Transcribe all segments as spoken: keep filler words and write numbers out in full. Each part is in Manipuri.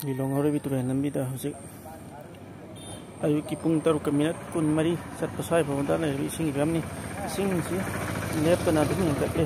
ꯂꯤꯂꯣꯡ ꯍꯧꯔꯩꯕꯤ ꯇꯨꯔꯦꯜ ꯂꯝꯕꯤꯗ ꯍꯧꯖꯤꯛ ꯑꯌꯨꯛꯀꯤ ꯄꯨꯡ ꯇꯔꯨꯛꯀ ꯃꯤꯅꯠ ꯀꯨꯟꯃꯔꯤ ꯆꯠꯄ ꯁ꯭ꯋꯥꯏ ꯐꯥꯎꯕꯗ ꯂꯩꯔꯤꯕ ꯏꯁꯤꯡꯒꯤ ꯐꯤꯕꯝꯅꯤ꯫ ꯏꯁꯤꯡꯁꯤ ꯂꯦꯞꯇꯅ ꯑꯗꯨꯝ ꯍꯦꯟꯒꯠꯂꯤ꯫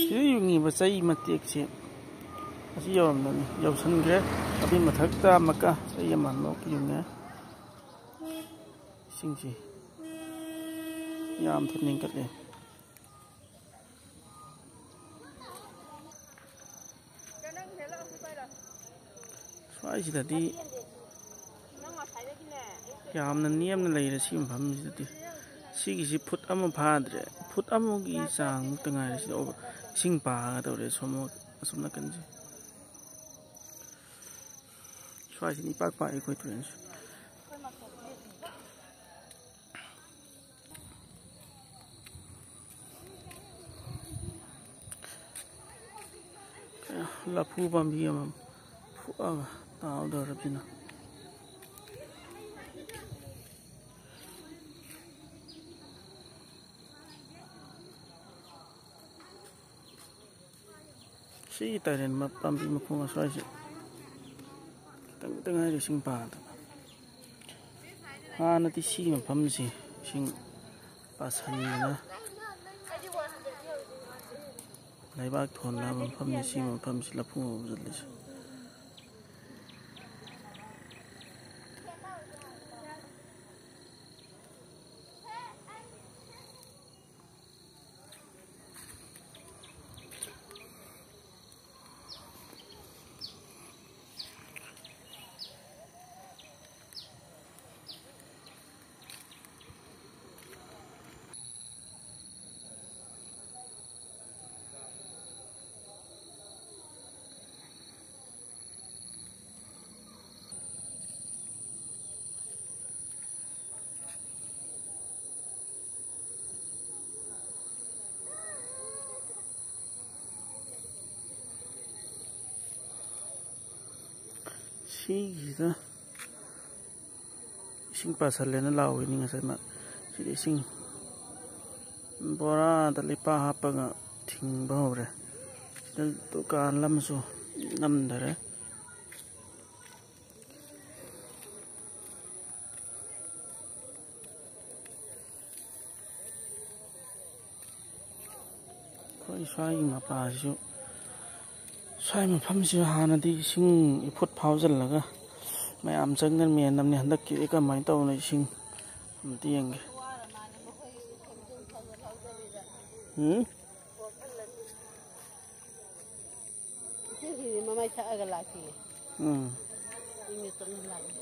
ꯁꯤꯗ ꯌꯨꯡꯉꯤꯕ ꯆꯩ ꯃꯇꯦꯛꯁꯦ ꯑꯁꯤ ꯌꯧꯔꯝꯕꯅꯤ, ꯌꯧꯁꯟꯈ꯭ꯔꯦ꯫ ꯑꯗꯨꯏ ꯃꯊꯛꯇ ꯑꯃꯨꯛꯀ ꯆꯩ ꯑꯃ ꯑꯃꯨꯛ ꯌꯨꯡꯉꯦ꯫ ꯏꯁꯤꯡꯁꯤ ꯌꯥꯝ ꯊꯤꯅ ꯍꯦꯟꯒꯠꯂꯦ꯫ ꯁ꯭ꯋꯥꯏꯁꯤꯗꯗꯤ ꯌꯥꯝꯅ ꯅꯦꯝꯅ ꯂꯩꯔꯦ ꯁꯤ ꯃꯐꯝꯁꯤꯗꯗꯤ꯫ ꯁꯤꯒꯤꯁꯤ ꯐꯨꯠ ꯑꯃ ꯐꯥꯗ꯭ꯔꯦ꯫ ꯐꯨꯠ ꯑꯃꯒꯤ ꯆꯥꯡꯃꯨꯛꯇ ꯉꯥꯏꯔꯦ ꯁꯤꯗ ꯏꯁꯤꯡ ꯄꯥꯒꯗꯧꯔꯦ ꯁꯣꯝ, ꯑꯁꯣꯝ ꯅꯥꯀꯟꯁꯦ꯫ ꯁ꯭ꯋꯥꯏꯁꯤꯗꯤ ꯏꯄꯥꯛ ꯄꯥꯛꯑꯦ ꯑꯩꯈꯣꯏ ꯇꯨꯔꯦꯜꯁꯨ꯫ ꯂꯐꯨ ꯄꯥꯝꯕꯤ ꯑꯃ ꯐꯨꯛꯑꯒ ꯇꯥꯎꯗꯧꯔꯕꯅꯤꯅ꯫ ꯁꯤꯒꯤ ꯇꯥꯏꯔꯦꯟ ꯃ-, ꯄꯥꯝꯕꯤ ꯃꯈꯣꯡ ꯑꯁ꯭ꯋꯥꯏꯁꯦ ꯈꯤꯇꯪ ꯈꯤꯇꯪ ꯉꯥꯏꯔꯦ ꯏꯁꯤꯡ ꯄꯥꯗꯅ꯫ ꯍꯥꯟꯅꯗꯤ ꯁꯤꯒꯤ ꯃꯐꯝꯁꯦ ꯏꯁꯤꯡ ꯄꯥꯁꯟꯗꯅ ꯂꯩꯕꯥꯛ ꯊꯣꯟꯅꯕ ꯃꯐꯝꯅꯤ꯫ ꯁꯤ ꯃꯐꯝꯁꯤ ꯂꯐꯨ ꯍꯧꯖꯤꯜꯂꯤꯁꯦ꯫ ꯁꯤꯒꯤꯁꯤꯗ ꯏꯁꯤꯡ ꯄꯥꯁꯜꯂꯦꯅ ꯂꯥꯎꯏꯅꯤ ꯉꯁꯥꯏ ꯃꯥ꯫ ꯁꯤꯗ ꯏꯁꯤꯡ ꯕꯣꯔꯥꯗ ꯂꯩꯄꯥꯛ ꯍꯥꯞꯄꯒ ꯊꯤꯡꯕ ꯍꯧꯔꯦ꯫ ꯁꯤꯗ ꯗꯨꯀꯥꯟ ꯑꯃꯁꯨ ꯅꯝꯊꯔꯦ꯫ ꯑꯩꯈꯣꯏ ꯁ꯭ꯋꯥꯏꯒꯤ ꯃꯄꯥꯁꯤꯁꯨ, ꯁ꯭ꯋꯥꯏ ꯃꯐꯝꯁꯤ ꯍꯥꯟꯅꯗꯤ ꯏꯁꯤꯡ ꯏꯐꯨꯠ ꯐꯥꯎꯖꯤꯜꯂꯒ ꯃꯌꯥꯝ ꯆꯪꯗꯅ ꯃꯦꯟꯅꯕꯅꯤ꯫ ꯍꯟꯗꯛꯀꯤꯗꯤ ꯀꯃꯥꯏꯅ ꯇꯧꯕꯅꯣ ꯏꯁꯤꯡ? ꯑꯝꯇ ꯌꯦꯡꯒꯦ꯫ ꯎꯝ? ꯏꯁꯤꯡꯁꯤꯗꯤ ꯃꯃꯥꯏ ꯊꯛꯑꯒ ꯂꯥꯛꯈꯤꯌꯦ꯫ ꯎꯝ꯫ ꯏꯪꯅ ꯇꯞꯅ ꯂꯥꯛꯏ꯫